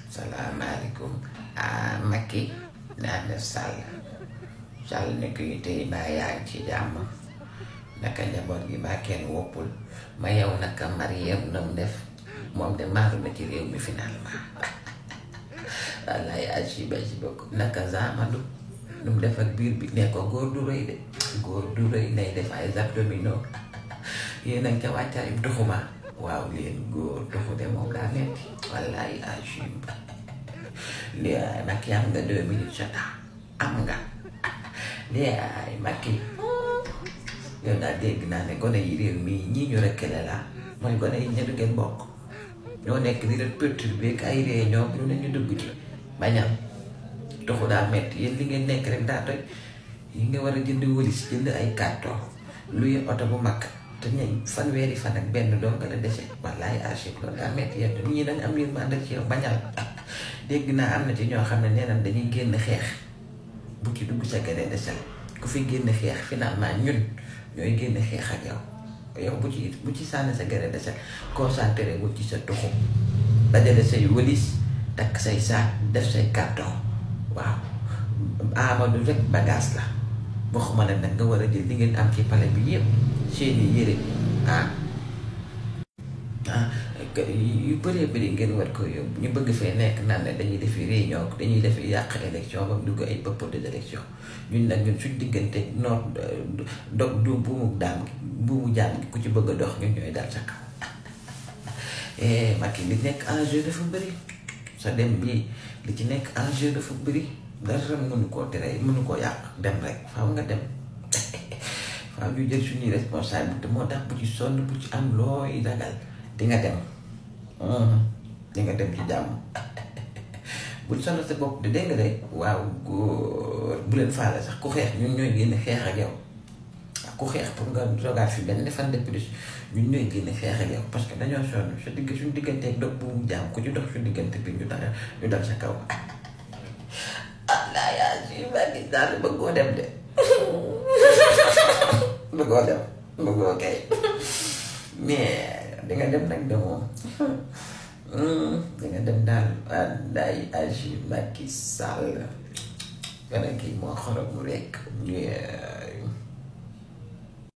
Salaamaaleykum. Macky naa def Sall ne ko tey mbaa yaa ngi ci jàmm naka njaboot gi mbaa kenn woppul ma yow naka Mariam na mu def moom de maaru na ci réew mi finalement wallaay ajiba ko naka Zamadou nu mu def ak biir bi ne ko góor du rëy de góor du rëy nay def ay abdominaux yéen a ngi ca wàccaayum tuxuma waaw leen góor tuxu de moom daa metti wallaay ajiba li ay Macky am nga 2 minutes sa temps am nga li ay Macky yow daal dégg naa ne gone yi réew mi ñii ñu rekkale la mooy gone yi ña du ngeen bokk ñoo nekk di leen perturbé ak ay réunion lu ne ñu dugg ci bañam tuxu daa metti yéen li ngeen nekk rek daa doy yi nga war a jënd wëlis jënd ay carton luy oto bu mag te ñañ fanweeri fan ak benn doo nga la dese wallaay archive loolu daa metti yow ñii dañ am yërmande ci yow bañal dégg naa am na ci ñoo xam ne nee nañ dañuy génn xeex bu ci dugg sa gare desal ku fi génn xeex finalement ñun ñooy génn xeex ak yow bu ci sànni sa gare desal concentré wu ci sa tuxu dajale say wëlis takk say saak def say carton waaw Amadou rek bagage la waxuma la nag nga war a jël li ngeen am ci palais bi yëpp seeni yére yu bëree bëri ngeen war ko yóbbu ñu bëgg fee nekk naan ne dañuy defi réunion dañuy defi yàq élection ba dugg ay pëpp des élections ñun nag ñun suñ diggante noor dog du buumu jaam gi ku ci bëgg a dox ñun ñooy dal sa kaw Macky li nekk enjeu dafa bëri sa dem bii li ci nekk enjeu dafa bëri dara mënu koo tere mënu koo yàq dem rek faaw nga dem faaw ñu jël suñuy responsabilité moo tax bu ci sonn bu ci am looy ragal di nga dem ci jàmm bul sonal sa bopp de dégg nga de waaw góor bu leen faale sax ku xeex ñun ñooy génn xeex ak yow ku xeex pour nga rogaat fi benn fan de plus ñun ñooy génn xeex ak yow parce que dañoo sonn suñu digganteeg dog bu mu jaam ku ci dox suñu diggante bi ñu dal sa kaw laa yaa si Macky Sall bëggoo dem de bëggoo kay mais di nga dem nag de moom di nga dem daal day agi Macky Sall gana kii moo xorom rek